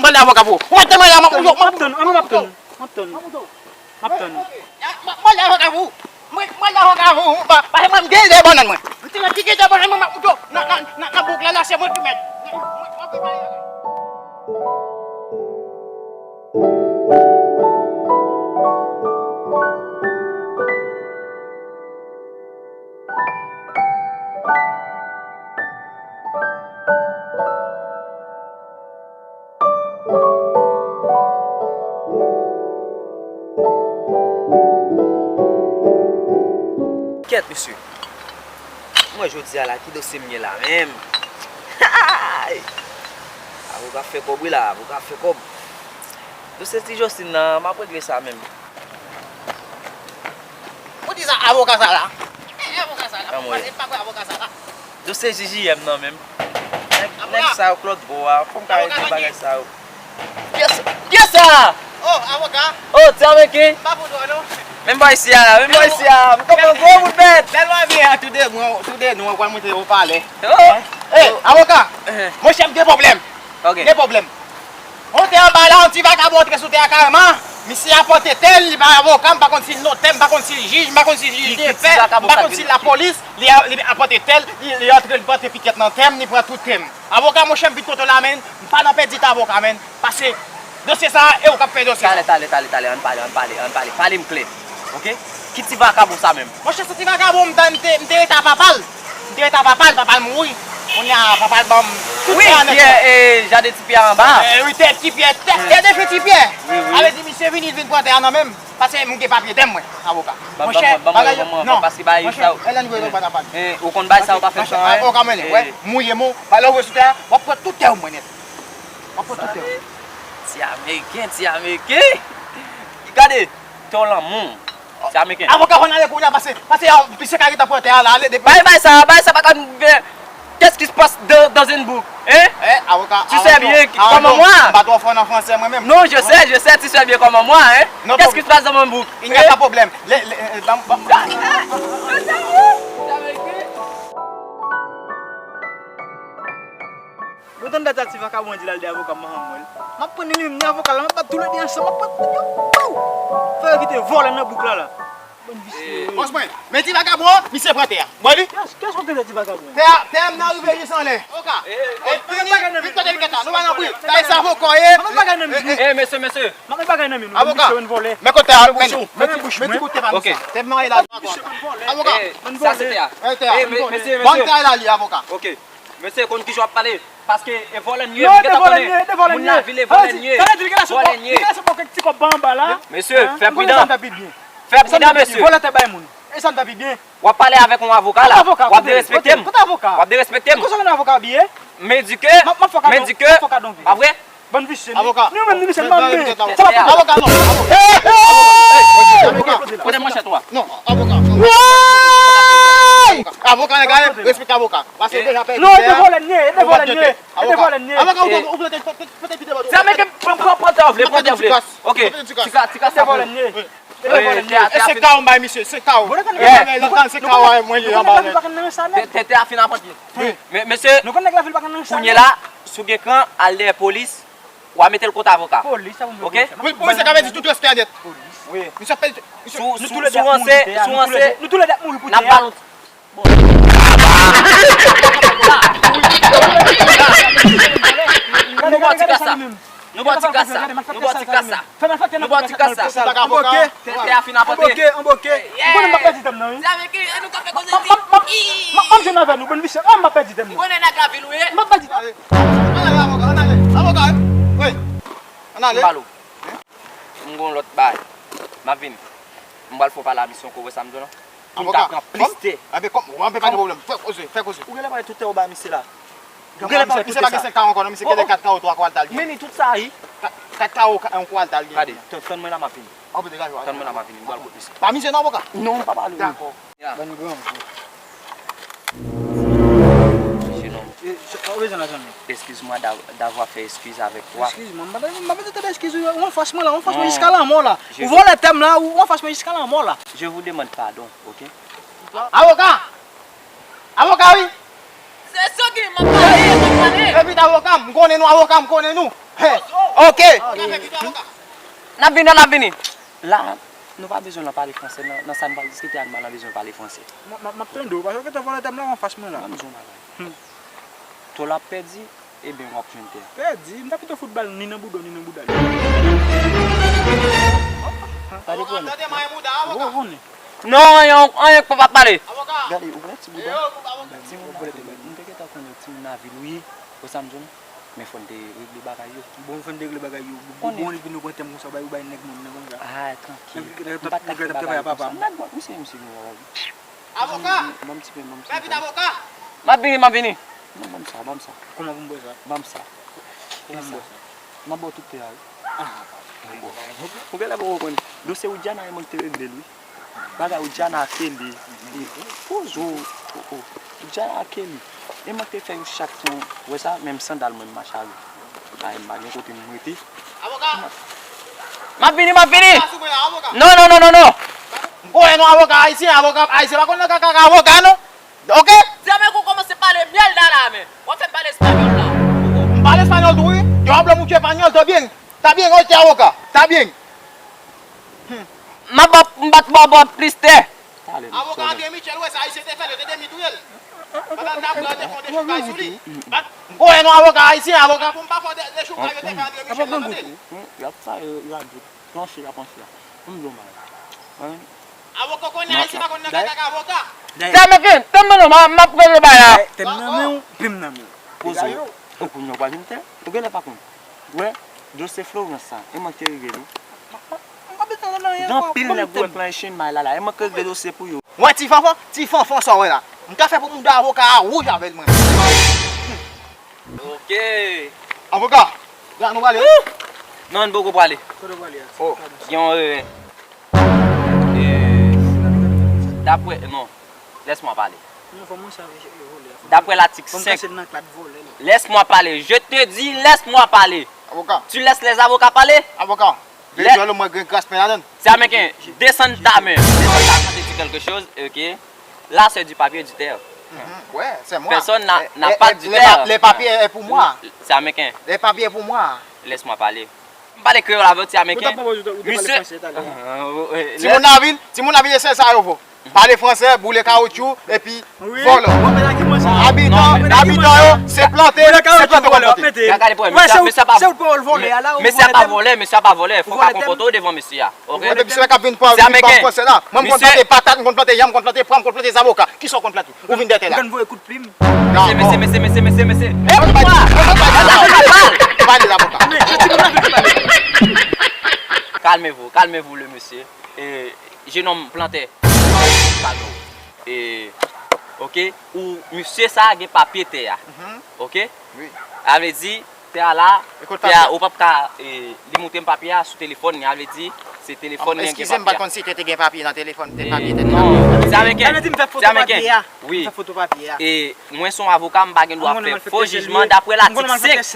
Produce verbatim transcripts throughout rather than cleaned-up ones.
mande avoka pou ou. Ou mèt mande avoka pou ou. M ap tann, m ap tann, m ap tann. M ap tann. M ap mande avoka pou ou. Mwen, mwen mande avoka pou ou. Pa, pa, mwen, m gen de bannann, mwen. M te mèt ki gen de bannann, mwen, m ap mouto. Nan, nan, nan, nan bouk la, la, se mwen ki mèt. Mwen, mwen, mwen, mwen, mwen. Kèt, mesye. Mwen, jodi a la, ki dosye m gen la menm? Avoka fè kòb, wi la, avoka fè kòb. Dosye ti Jocelyn nan, m ap regle sa menm. Ou di sa avoka sa la? Eh, avoka sa la. Anmwey. Pase pa kwè avoka sa la. Dosye J J M nan menm. Nèg, nèg sa yo k lòt bò a, fò m ka regle bagay sa yo. Kiyès, kiyès sa? Oh, avoka. Oh, ti Ameriken. M pa pou dwa non. Menm bò isi a la, menm bò isi a. M konprann gwo bout bèt. Lè lwa vye a, toude nou, toude nou, w pral monte o palè. Oh. Eh, avoka. Monchè, m gen pwoblèm. Ok. Gen pwoblèm. Monte anba la, yon ti vakabon antre sou tè a kareman. Misye apòte tè l, li pa avoka, m pa konn si l notè, m pa konn si l jij, m pa konn si l jij de pè, m pa konn si l lapolis, li, li apòte tè l, li, li antre, li pote pikèt nan tè m, li pran tout tè m. Avoka, monchè, m vin kote w la, menn, m pa nan pèdi tan avoka, menn, pase dosye sa a, e ou k ap fè dosye sa. Talè, talè, talè, talè, ann pale, ann pale, ann pale, pale m klè, ok? Ki ti vakabon sa menm? Monchè, se ti vakabon, m ta, m te, m te rete a papa l. M te rete a papa l, papa l mouri. Kounye a, papa l ban m tout tè a nèt. Wi, Pyè, e, jaden Ti Pyè anba. Eh, wi, tè Ti Pyè, tè, tè defen Ti Pyè. Wi, wi. Sa vle di, misye vini, vin pran tè a nan men m. Pase m gen papye tè m, mwen, avoka. Monchè, bagay yo, non, monchè, Ellen Guedo pa ta pale. Ou konn bagay sa yo pa fè sa, avoka mwen, wè, mouye m, ou pa lè ou sou tè a, w ap pran tout tè w mwen nèt. W ap pran tout tè w. Ti Ameriken, ti Ameriken. Gade, tè w lanmou. Ti Ameriken. Avoka, fò n ale kounye a, pase, pase, misye ka gentan pran tè a la, ale depi. Bay, bay sa, bay sa, pa ka vin. Qu'est-ce qui se passe dans, dans une boucle, hein? Eh, avoka, tu sais bien comment moi. M pa twò fò nan fransè mwen menm. Non, je sais, je sais, tu sais bien comment moi, hein? Qu'est-ce qui se passe dans mon boucle? Il n'y a pas de problème. Le, le, eh, ban, ban, ban. Tande dat sa ti vakabon an di l al de avoka m, m ap pran li menm, ni avoka la, m ap bat toulede ansanm, m ap pran tout yo. Pow! Fè yo kite vòlè nan bouk la la. Bann visye. Bòs mwen, men ti vakabon, misye pran tè a. Mwen li? Kiyès, kiyès konn tande ti vakabon? Tè a, tè a m nan rive jis anlè. Avoka. Vin kote l gentan, nou pa nan pri. Sa e sa avoka ye. Mwen bagay nan men nou. Eh, mesye, mesye. Mwen bagay nan men nou. Avoka. Misye vin vòlè. Men kote a, men, men ti kout tè pa misye. Tè m nan e la. Avoka. Sa se tè a. Tè a. Mesye, mesye. Ban tè a la li, avoka. Ok. Mesye, konn kijan w ap pale. Paske e vòlè n ye, nou gentan konnen. Moun lavil e vòlè n ye. Vòlè n ye. Mesye, fè pridan. Fè pridan, mesye. Vòlè tè bay moun. E sa n fè pi byen. W ap pale avèk yon avoka la. W ap derespekte m. W ap derespekte m. Men di ke, men di ke, pa vre? Bann visye. Avoka. Nou menm nou visye, nou pa vle. Avoka, non. Avoka. Kote manchèt ou a? Non, avoka. Avoka, nèg la, respekte avoka. Paske deja pèdi. Non, e de vòlè n ye, e de vòlè n ye. E de vòlè n ye. Avoka, ou pote, ou pote, pote pite bò. Sa men ke pran, pran, pran tè ou vle, pran tè ou vle. Ok. Ti kas, ti kas sa pou ou. E de vòlè n ye. E de vòlè n ye. E senk ka ou m bay misye, senk ka ou. Senk ka ou mwen li anba men. Tè, tè, tè a fin ap antre. Men, mesye, kounye la, si w gen kran, al dèyè polis, w a mete l kont avoka. Polis, sa pou m fè polis? Wi, polis, se ka pèdi tout respè a nèt. Polis. Wi. Misye ap pèdi. Si w, si w ranse, si w ranse, n ap ba l yon Nou ba w ti kas sa. Nou ba w ti kas sa. Nou ba w ti kas sa. Nou ba w ti kas sa. Tè a fin ap antre. Anboke, anboke. Ou konnen m pa pèdi tè m nan, wi. M ap jwenn avè nou, bann visye. An, m pa pèdi tè m nan. M pa pèdi tè m. Ann ale, avoka, ann ale. Avoka, wi. Ann ale. M ba l ou. M gon lòt bagay. M ap vini. M pral fè w pale a misye ankò, ou wè sa m di w lan? Pou m ta pran plis tè. Anben, kòm, anben, pa gen pwoblèm. Fè koze, fè koze. Ou genlè pale tout tè ou ba misye la. Ou genlè pale tout tè sa. Misye pa gen senk kawo ankò, non, misye gen kat kawo, twa kawo al ta l gen. Men ni tout sa, wi. Kat kawo, yon kawo al ta l gen. Gade, tann mwen la, m ap vini. Tann mwen la, m ap vini. M pral kote misye. Pa misye non, avoka? Non, m pa pale. Dakò. Bann granmoun. Jeune homme. Ou bezwen lajan, non? Excuse-moi d'av- d'avoir fait excuse avec toi. Excuse-moi, m pa bezwen tande excuse ou yo. Ou anfas mwen la, ou anfas mwen jiska lanmò la. Ou vòlè tè m la, ou anfas mwen jiska lanmò la. Je vous demande pardon, ok? Avoka! Avoka, wi! Se Sogi, m ap pale, m ap pale. Epi avoka, m konnen nou, avoka, m konnen nou. Ok. N ap vini, n ap vini. La, nou pa bezwen nan pale fransè, nan, nan sa n pral diskite a, nou pa nan bezwen pale fransè. M, m, m ap tande w, paske w gentan vòlè tè m la anfas mwen la. Ban m di w yon bagay. Tè w la pèdi, ebyen w ap jwenn tè. Pèdi? M ta pito fout bal ni nan bouda w, ni nan bouda li. Gade pou mwen. Ou konnen. Non, anyen, anyen k pa pale. Gade, ou wè ti bouda? Ti moun lavil, m te gentan konnen ti moun lavil, wi. Ou sa m di w non? Men fò n te regle bagay yo. Bon, fò n te regle bagay yo. Bon, li vin nou pran tè m konsa, bay ou bay nèg moun nan konsa. Ah, trankil. M pa t ka fè bagay konsa. Nèg mwen, misye, misye gen bagay. Avoka! Ban m ti pen, ban m ti pen. Avoka! M ap vini, m ap vini. Non, ban m sa, ban m sa. Kòman pou m bwè sa? Ban m sa. Kòman pou m bwè sa? M ap ba w tout tè a, wi. Ah, ou genlè poko konn. Dosye Widiana, e mwen ki te regle l, wi. Bagay Widiana a Kelly. Poze w. Widiana a Kelly. E mwen te fè yo chak yon, wè sa, menm sandal mwen m mache avè l. Ay, m pa gen kote m rete. M ap vini, m ap vini. Non, non, non, non, non. M konnen nou avoka ayisyen, avoka ayisyen pa konn nan kaka avoka, non. Ok? Dèmen kou kòmanse pale mierda la, men. W ap fè m pale espanyòl la. M pale espanyòl tou, wi. Yo hablo mucho español también. Está bien, oye, avoka. Está bien. M ap ba, m bat ba w plis tè. Avoka André Michel, wè sa ayisyen te fè l, yo te demi touye l. Pandan l t ap pran, yo te fè yon dechoukay sou li. M konnen nou avoka ayisyen, avoka pou m pa fè de- dechoukay, yo te fè André Michel nan tande. Y ap sa, yo, yo ap di, panse la, panse la. Pou m di w mal. Avoka konnen ayisyen pa konn nan kaka avoka. Tè m gen, tè m nan, m ap rele bay la. Tè m nan men w, pen m nan men w. Poze w. Ou konnen w pa vin tè. Ou genlè pa konn. Wè, dosye Florence sa, e mwen ki te regle l, wi. Gen anpil nèg wè plan Echange May la la, e mwen ki regle dosye pou yo. Wè ti fanfan, ti fanfan sa w wè la. M ka fè pou mouda avoka a wouj avè l mwen. Ok. Avoka, la nou prale. Non, n poko prale. Kote w prale a? Oh, gen yon erè. E, daprè, non, laisse-moi parler. Daprè latik senk. Laisse-moi parler. Je te dis, laisse-moi parler. Avoka. Tu laisses les avocats parler? Avoka. Lè- Veye dwèl ou mwen gen gras pen ladann. Ti Ameriken, descends ta main. Descends ta main, te di quelque chose, ok? Là, c'est du papier, du terre. Ouais, c'est moi. Personne n'a n'a pas de terre. Les papiers est pour moi. C'est américain. Les papiers est pour moi. Laisse-moi parler. M pale kreyòl avè w, ti américain. Misye. Timoun nan vin, timoun nan vin, se sa yo vo. Pale fransè, boule kawoutchou, epi vòlò. Abitan, abitan yo, se plante, se plante konn plante. Gade pou wè, mesye a pa vòlè, mesye a pa vòlè, fò w ka konpòte w devan mesye a. Ok? Epi misye k ap vin pou vin ba m konsèy la. Mwen m konn plante patat, m konn plante yanm, m konn plante pwa, m konn plante zavoka. Kisa w konn plante? Ou vin dèyè tè la. Ou konn voye kout plim. Non, mesye, mesye, mesye, mesye, mesye. Ekout mwen. Kalmez-vous, kalmez-vous le monsieur. E, jenòm plantè. Padon. E, ok. Ou, misye sa gen papye tè a. Ok? Sa vle di, tè a la, tè a, ou p ap ka, e, li montre m papye a sou telefòn li, sa vle di, se telefòn li an gen papye a. Eskize m, m pa t konn si te gen papye nan telefòn, te papye tè. Non, se américain. Sa vle di m fè foto papye a. M fè foto papye a. E mwen se yon avoka, m pa gen dwa fè fo jijman daprè latik senk.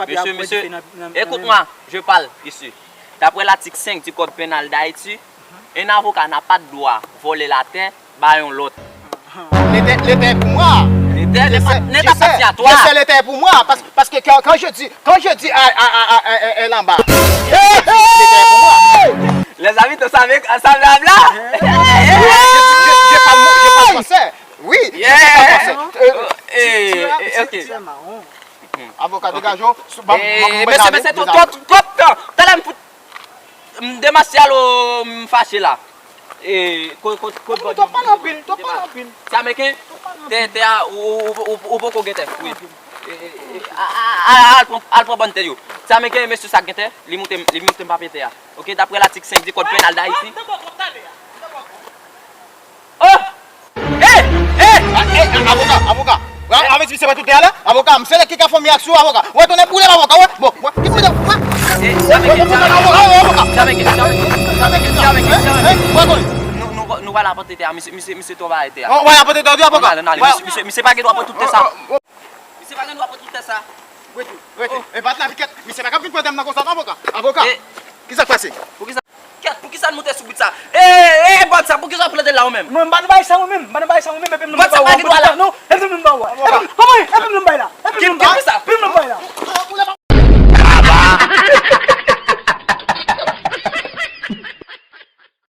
Mesye, mesye, écoute-moi, je parle ici. D'après l'article cinq du Code pénal d'Haïti, un avocat n'a pas de droit voler la terre ba yon lòt. L'état, l'état est pour moi. L'état n'est pas, n'est pas à toi. Je sais, l'état est pour moi. Parce, parce que quand, quand je dis, quand je dis à, à, à, à, à, à, là-bas, l'état est pour moi. Les amis, t'as savé, ça là. Je, je, je parle, je parle français. Oui, je parle français. Euh, eh, eh, ok. Avoka, degaje w. Mesye, mesye, twòp, twòp, twòp tan. Talè m fout, m demaske alo, m fache la. E, ko, ko, ko, twòp pale anpil, twòp pale anpil. Ti américain, tè, tè a, ou, ou, ou, ou poko gen tè, wi. E, e, e, a, a, a, al pran, al pran bann tè yo. Ti américain, mesye sa gen tè, li montre m, li montre m papye tè a. Ok, d'après l'article cinq du Code pénal d'Haïti. Oh! Eh! Eh! Avoka, avoka. Avèk misye pa tout tè a la, avoka, m se nèg ki ka fè mirak sou avoka. Wè, tonnè boule avoka, wè. Bon, wè, ki boule, wè. Eh, sa meke, sa meke, avoka, avoka. Sa meke, sa meke, sa meke, sa meke, sa meke. Nou, nou, nou pral apòte tè a, misye, misye, misye twò ba tè a. Wè, apòte tè a, avoka. Misye, misye, misye pa gen dwa pran tout tè sa. Misye pa gen dwa pran tout tè sa. Rete, rete. E pa t la pikèt. Misye pa ka vin pran tè m nan konsa, non, avoka. Avoka. Kisa k pase? Poukisa? Kèt, poukisa n moute sou bout sa? E, e, bòt sa, poukisa w plante la ou menm? Mwen, m pa nan bagay sa mwen menm. M pa nan bagay sa mwen menm, epi m nan bagay sa. Epi m nan bagay la. Epi m nan bagay la. Epi m nan bagay la.